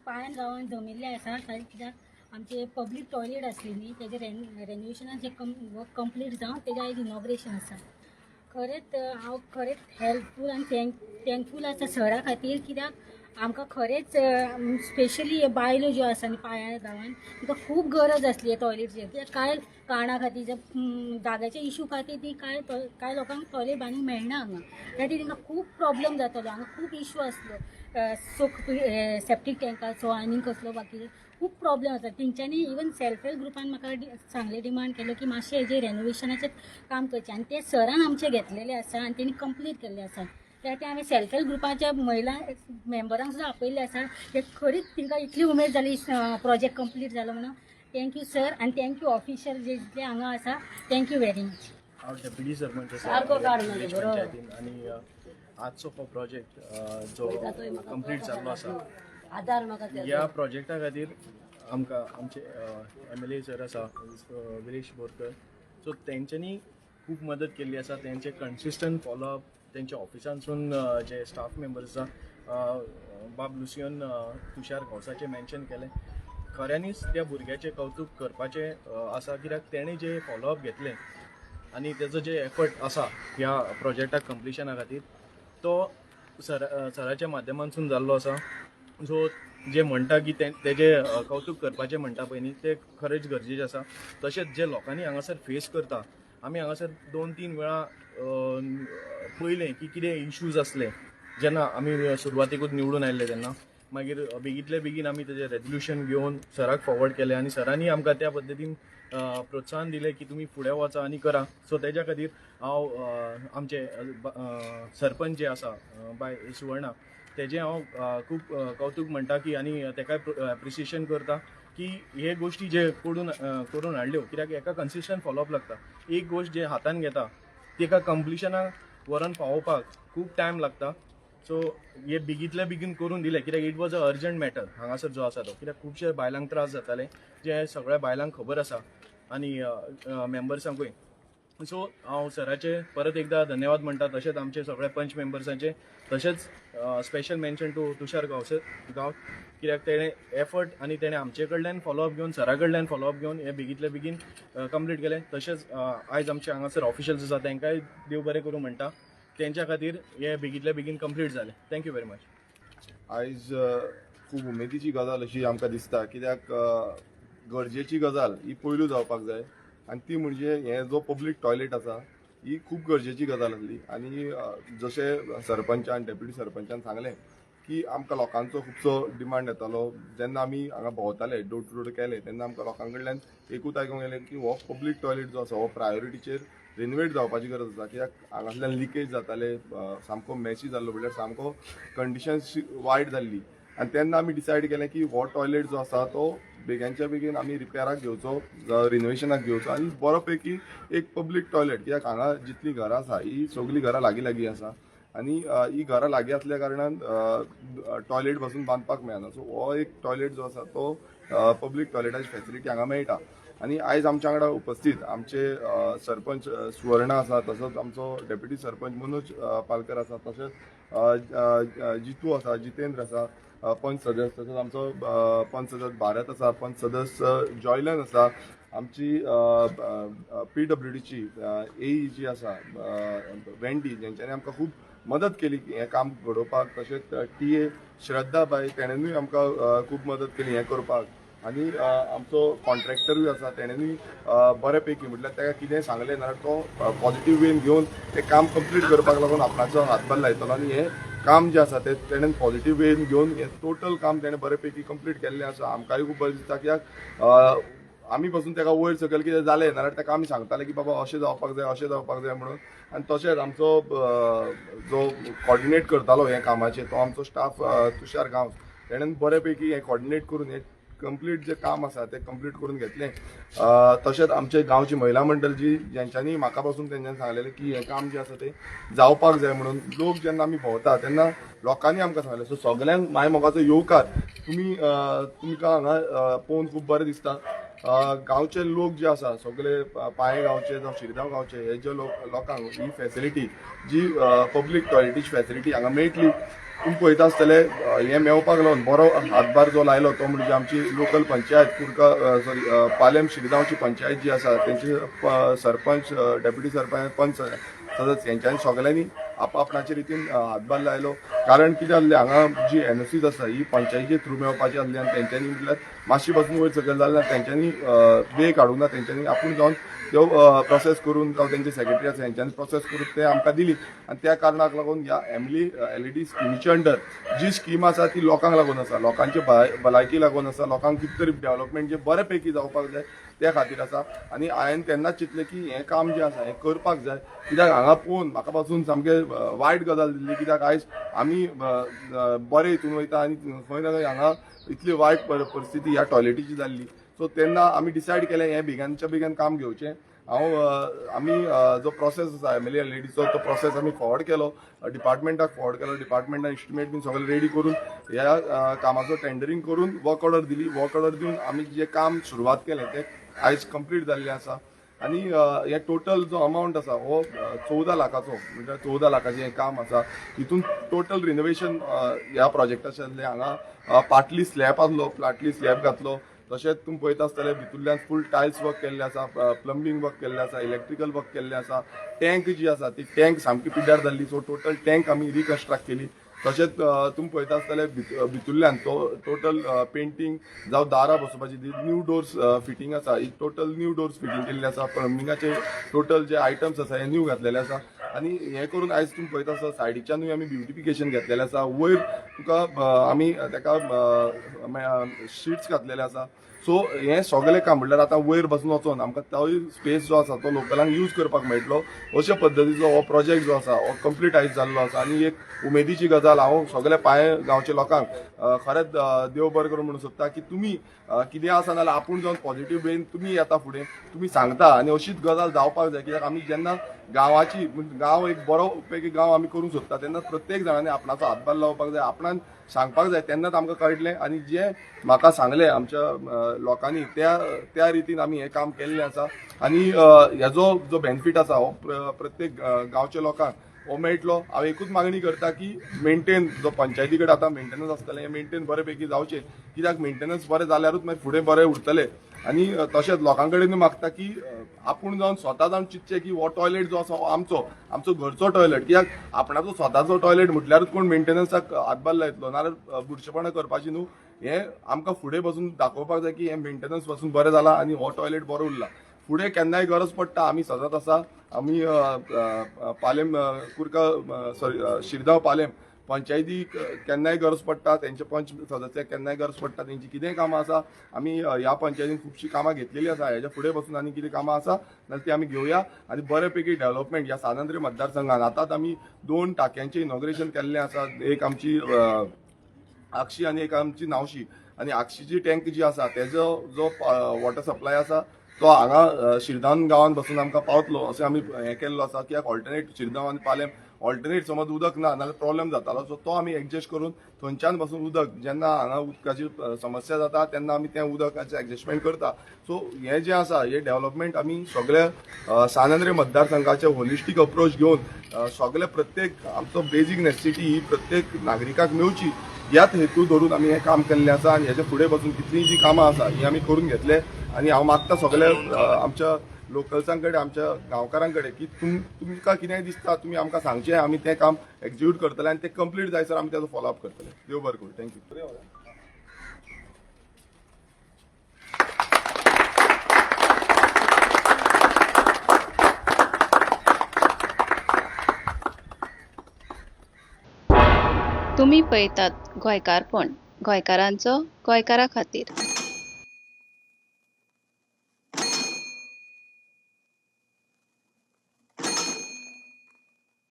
Pine गांवांत जमिल्ले आसा कित्याक आमचे पब्लीक टॉयलेट आसली न्ही, तेजें रेनोवेशनाचें वर्क कंप्लीट जावन तेजें आयज इनॉग्रेशन आसा. खरेंच हांव खरेंच हेल्पफूल आनी थँकफूल आसा सरा खातीर, कित्याक आमकां खरेंच स्पेशली बायलो ज्यो आसा न्ही पाया गांवांत, तांकां खूब गरज आसली टॉयलेटची. कित्याक कांय कारणा खातीर, जे जाग्याच्या इशू खातीर ती कांय कांय लोकांक टॉयलेट बांदूंक मेळना हांगा. त्या खातीर तांकां खूब प्रॉब्लम जातालो. हांगा खूब इशू आसलो, सोक सेप्टीक टँकाचो आनी कसलो बाकी खूब प्रॉब्लम आसा. तेंच्यांनी इवन सेल्फ हेल्प ग्रुपान म्हाका सांगलें, डिमांड केलो की मातशें हेजें रेनोवेशनाचें काम करचें आनी तें सरान आमचें घेतलेलें आसा आनी तेणी कंप्लीट केल्लें आसा. त्या खातीर हांवें सेल्फ हेल्प ग्रुपाच्या महिला मेंबरांक सुद्दां आपयल्लें आसा. ते खरीच तांकां इतली उमेद जाली प्रोजेक्ट कंप्लीट जालो म्हणून. Thank you sir आनी thank you official जे जितले हांगा आसा. Thank you very much. हांव डेप्युटी सरपंच आसा सारको काड मगे, विलेज बरोबर. पंचायतीन आनी आजचो हो प्रोजेक्ट जो कंप्लीट जाल्लो आसा, आधार म्हाका त्याचो. ह्या प्रोजेक्टा खातीर आमकां आमचे एमएलए सर आसा, विरेश बोरकर, सो तेंच्यांनी खूब मदत केल्ली आसा. तेंचे कन्सिस्टंट फॉलोअप, तेंच्या ऑफिसांतसून जे स्टाफ मेंबर्स आसा, बाब लुसियन तुषार गांवसाचें मेन्शन केलें. खऱ्यांनीच त्या भुरग्याचें कौतूक करपाचें आसा, कित्याक तेणें जें फॉलोअप घेतलें आनी तेजो जे एफर्ट आसा ह्या प्रोजेक्टाक कंप्लिशना खातीर, तो सराच्या माध्यमांतसून जाल्लो आसा. सो जे म्हणटा की तेजें कौतूक करपाचें म्हणटा पळय न्ही, तें खरेंच गरजेचें आसा. तशेंच जे लोकांनी हांगासर फेस करता, आमी हांगासर दोन तीन वेळा पळयलें की कितें इश्यूज आसले जेन्ना आमी सुरवातेकूच निवडून आयिल्ले तेन्ना. मागीर बेगींतले बेगीन आमी तेजें रेजोल्युशन घेवन सराक फॉरवर्ड केलें आनी सरांनी आमकां त्या पद्दतीन प्रोत्साहन दिलें की तुमी फुडें वचा आनी करा. सो तेज्या खातीर हांव आमचे सरपंच जे आसा, बाय सुवर्णा, तेजें हांव खूब कौतूक म्हणटा की आनी तेकाय एप्रिसिएशन करता की हे गोश्टी जे करून हाडल्यो, कित्याक हेका कन्सिस्टंट फॉलोअप लागता. एक गोश्ट जे हातान घेता, तेका कंप्लिशनाक व्हरोन पावोवपाक खूब टायम लागता. सो हे बेगींतल्या बेगीन करून दिलें, कित्याक it was a urgent matter हांगासर जो आसा तो, कित्याक खुबशे बायलांक त्रास जाताले, जे सगळ्या बायलांक खबर आसा आनी मेंबर्सांकूय. सो हांव सराचे परत एकदा धन्यवाद म्हणटा, तशेंच आमचे सगळे पंच मेंबर्सांचे, तशेंच special mention to Tushar Gawas गांव, कित्याक तेणें एफर्ट आनी तेणें आमचे कडल्यान फॉलोअप घेवन, सरा कडल्यान फॉलोअप घेवन हें बेगींतले बेगीन कंप्लीट केलें. तशेंच आयज आमचे हांगासर ऑफिशियल्स आसा, तांकांय देव बरें करूं म्हणटा. तेंच्या खातीर हें बेगींतले बेगीन कंप्लीट जालें. Thank you very much. आयज खूब उमेदीची गजाल अशी आमकां दिसता, कित्याक गरजेची गजाल ही पयलू जावपाक जाय आनी ती म्हणजे हे जो पब्लीक टॉयलेट आसा, ही खूब गरजेची गजाल आसली. आनी जशें सरपंचान, डेप्युटी सरपंचान सांगलें की आमकां लोकांचो खुबसो डिमांड येतालो. जेन्ना आमी हांगा भोंवताले, डोर टू डोर केले, तेन्ना आमकां लोकां कडल्यान एकूच आयकूंक येयलें की हो पब्लीक टॉयलेट जो आसा, हो प्रायोरिटीचेर रिनोवेट जावपाची गरज आसा, कित्याक हांगासल्यान लिकेज जाताले, सामको मेसी जाल्लो, म्हणल्यार सामको कंडिशन वायट जाल्ली. आनी तेन्ना आमी डिसायड केलें की हो टॉयलेट जो आसा, तो बेगीनच्या बेगीन आमी रिपेराक घेवचो, रिनोवेशनाक घेवचो आनी बरो पैकी एक पब्लीक टॉयलेट, कित्याक हांगा जितलीं घरां आसा, ही सगळीं घरां लागीं लागीं आसा आनी ही घरां लागीं आसल्या कारणान टॉयलेट पासून बांदपाक मेळना. सो हो एक टॉयलेट जो आसा, तो पब्लीक टॉयलेटाची फेसिलिटी हांगा मेळटा. आनी आयज आमच्या वांगडा उपस्थित आमचे सरपंच सुवर्णा आसा, तसोच आमचो डेप्युटी सरपंच मनोज पालकर आसा, तशेंच अ, अ, जितू आसा, जितेंद्र आसा, पंच सदस्य, तसोच आमचो पंच सदस्य भारत आसा, पंच सदस्य जॉयलन आसा, आमची पीडब्ल्यूडीची एई जी आसा वेंडी, जेंच्यांनी आमकां खूब मदत केली हें काम घडोवपाक. तशेंच टीए श्रद्धा बाय, तेणेनूय आमकां खूब मदत केली हें करपाक. आनी आमचो कॉन्ट्रॅक्टरूय आसा, तेणेनूय बरे पैकी, म्हटल्यार ताका कितेंय सांगलें जाल्यार तो पॉझिटीव वेन घेवन तें काम कंप्लीट करपाक लागून आपणाचो हातभार लायतलो. आनी हें काम जें आसा, तें तेणेन पॉझिटीव वेन घेवन हें टोटल काम तेणें बरे पैकी कंप्लीट केल्लें आसा. आमकांय खूब बरें दिसता, कित्याक आमी पासून ताका वयर सकयल कितें जालें नाल्यार ताका आमी सांगताले की बाबा, अशें जावपाक जाय, अशें जावपाक जाय म्हणून. आनी तशेंच आमचो जो कॉर्डिनेट करतालो हें कामाचें, तो आमचो स्टाफ तुषार गांवस, तेणेन बरे पैकी हें कॉर्डिनेट करून हें कंप्लीट जें काम आसा, तें कंप्लीट करून घेतलें. तशेंच आमचे गांवची महिला मंडळ जी, जेंच्यांनी म्हाका पासून तेंच्यांनी सांगलेलें की हें काम जें आसा, तें जावपाक जाय म्हणून. लोक जेन्ना आमी भोंवता, तेन्ना लोकांनी आमकां सांगलें. सो सगल्यांक माय मोगाचो येवकार. तुमी तुमकां हांगा पळोवन खूब बरें दिसता. गांवचे लोक जे आसा सगळे पाये गांवचे जावं शिरगांव गांवचे हे जे लोक लोकांक ही फॅसिलिटी जी पब्लीक टॉयलेटीची फॅसिलिटी हांगा मेळटली. तुमी पळयता आसतले, हें मेळपाक लागून बरो हातभार जो लायलो तो म्हणजे आमची लोकल पंचायत कुरका, सॉरी, पालेम शिरगांवची पंचायत जी आसा, तेंचे सरपंच, डेप्युटी सरपंच, पंच सदस्य हेंच्यांनी सगळ्यांनी आपणाचे रितीन हातभार लायलो. कारण कितें जाल्लें, हांगा जी एनओसीज आसा ही पंचायतीचे थ्रू मेळपाची आसली आनी तेंच्यांनी म्हटल्यार मातशी पासून वयर सकयल जालें ना, तेंच्यांनी वे काडूंक ना. तेंच्यांनी आपूण जावन त्यो प्रोसेस करून जावं तेंचे सेक्रेटरी आसा हेंच्यांनी प्रोसेस करून ते आमकां दिली. आनी त्या कारणाक लागून ह्या एमली एलईडी स्किमीच्या अंडर जी स्कीम आसा ती लोकांक लागून आसा, लोकांचे भलायकी लागून आसा, लोकांक कितें तरी डेव्हलपमेंट जे बरे पैकी जावपाक जाय त्या खातीर आसा. आनी हांवें तेन्नाच चिंतलें की हें काम जें आसा हें करपाक जाय, कित्याक हांगा पळोवन म्हाका पासून सामकें वायट गजाल दिसली, कित्याक आयज आमी बरे हितून वयता आनी खंय ना खंय हांगा इतली वायट परिस्थिती ह्या टॉयलेटीची जाल्ली. सो तेन्ना आमी डिसायड केलें हें बेगानच्या बेगीन काम घेवचें. हांव आमी जो प्रोसेस आसा एम एल ए एलईडीचो तो प्रोसेस आमी फॉरवर्ड केलो, डिपार्टमेंटाक फॉरवर्ड केलो. डिपार्टमेंटान एस्टिमेट बीन सगळें रेडी करून ह्या कामाचो टेंडरींग करून वर्क ऑर्डर दिली. वर्क ऑर्डर दिवन आमी जें काम सुरवात केलें तें आयज कंप्लीट जाल्लें आसा. आनी हे टोटल जो अमावंट आसा हो 14 लाखाचो, म्हणजे 14 लाखाचें हें काम आसा. हितून टोटल रिनोवेशन ह्या प्रोजेक्टाचें आसलें. हांगा पाटली स्लॅब आसलो, पाटली स्लॅब घातलो. तशेंच तुमी पळयता आसतले भितूरल्यान फूल टायल्स वर्क केल्लें आसा, प्लंबींग वर्क केल्लें आसा, इलेक्ट्रिकल वर्क केल्लें आसा. टँक जी आसा ती टँक सामकी पिड्ड्यार जाल्ली, सो टोटल टँक आमी रिकन्स्ट्रक्ट केली. तशेंच तुमी पळयता आसतले भितूरल्यान तो टोटल पेंटींग जावं दारां बसोवपाची ती न्यू डोर्स फिटींग आसा, ही टोटल न्यू डोर्स फिटींग केल्ली आसा. प्लंबिंगाचे टोटल जे आयटम्स आसा हे न्यू घातलेले आसा. आनी हें करून आयज तुमी पळयता आसता सायडीच्यानूय आमी ब्युटिफिकेशन घेतलेलें आसा. वयर तुका आमी तेका शिट्स घातलेले आसा. सो हें सगळें काम म्हणल्यार आतां वयर बसून वचोन आमकां तोय स्पेस जो आसा तो लोकलांक यूज करपाक मेळटलो अशे पद्दतीचो हो प्रोजेक्ट जो आसा हो कंप्लीट आयज जाल्लो आसा. आनी एक उमेदीची गजाल, हांव सगळ्या पांये गांवच्या लोकांक खरेंच देव बरें करूं म्हणूंक सोदता की तुमी कितें आसा नाल्यार आपूण जावन पॉझिटीव वेन तुमी येता फुडें, तुमी सांगता आनी अशीच गजाल जावपाक जाय. कित्याक आमी जेन्ना गांवाची गांव एक बरो पैकी गांव आमी करूंक सोदता तेन्ना प्रत्येक जाणांनी आपणाचो हातभार लावपाक जाय, आपणान सांगपाक जाय, तेन्नाच आमकां कळटलें. आनी जें म्हाका सांगलें आमच्या लोकांनी त्या त्या रितीन आमी हें काम केल्लें आसा. आनी हेजो जो बेनिफीट आसा हो प्रत्येक गांवच्या लोकांक हो मेळटलो. हांव एकूच मागणी करता की मेंटेन जो पंचायती कडेन आतां मेंटेनन्स आसतलें हें मेंटेन बरे पैकी जावचें, कित्याक मेंटेनन्स बरें जाल्यारूच मागीर फुडें बरें उरतलें. आनी तशेंच लोकां कडेन मागता की आपूण जावन स्वता जावन चिंतचें की हो टॉयलेट जो आसा हो आमचो आमचो घरचो टॉयलेट, कित्याक आपणाचो स्वताचो टॉयलेट म्हटल्यारूच कोण मेंटेनन्साक हातभार लायतलो, नाजाल्यार बुरशेपणां करपाची न्हू. हें आमकां फुडें बसून दाखोवपाक जाय की हें मेंटेनन्स पासून बरें जालां आनी हो टॉयलेट बरो उरला. फुडें केन्नाय गरज पडटा आमी सदांच आसा. आमी पालेम कुरका, सॉरी, शिरगांव पालेम पंचायतीक केन्नाय गरज पडटा, तेंचे पंच सदस्याक केन्नाय गरज पडटा, तेंची कितेंय कामां आसा आमी ह्या पंचायतीन खुबशीं कामां घेतलेलीं आसा. हेच्या फुडें बसून आनी कितें कामां आसा जाल्यार ती आमी घेवया आनी बरे पैकी डेव्हलपमेंट ह्या सांत आंद्रे मतदारसंघान. आतांच आमी 2 टाक्यांचें इनॉग्रेशन केल्लें आसा, एक आमची आक्षी आनी एक आमची नावशी. आनी आक्षीची टँक जी आसा तेजो जो वॉटर सप्लाय आसा तो हांगा शिरदान गांवान बसून आमकां पावतलो अशें आमी हें केल्लो आसा. कित्याक ऑल्टरनेट शिरदांव आनी पालेम ऑल्टरनेट समज उदक ना नाल्यार प्रॉब्लेम जातालो, सो तो आमी एडजस्ट करून थंयच्यान बसून उदक जेन्ना हांगा उदकाची समस्या जाता तेन्ना आमी तें उदकाचें एडजस्टमेंट करता. सो हें जें आसा हें डेव्हलपमेंट आमी सगळे सांत आंद्रे मतदारसंघाचे होलिस्टीक अप्रोच घेवन सगळे प्रत्येक आमचो बेजीक नेसेसिटी ही प्रत्येक नागरिकाक मेळची ह्याच हेतू धरून आमी हें काम केल्लें आसा. आनी हेच्या फुडें बसून कितलीं जीं कामां आसा हीं आमी करून घेतले. आनी हांव मागता सगळे आमच्या लोकल्सां कडेन, आमच्या गांवकारां कडेन की तुमकां कितेंय दिसता तुमी आमकां सांगचें, आमी तें काम एक्जिक्यूट करतले आनी तें कंप्लीट जायसर आमी तेजो फॉलोअप करतले. देव बरें करूं. Thank you. तुमी पळयतात गोंयकारपण, गोंयकारांचो गोंयकारा खातीर.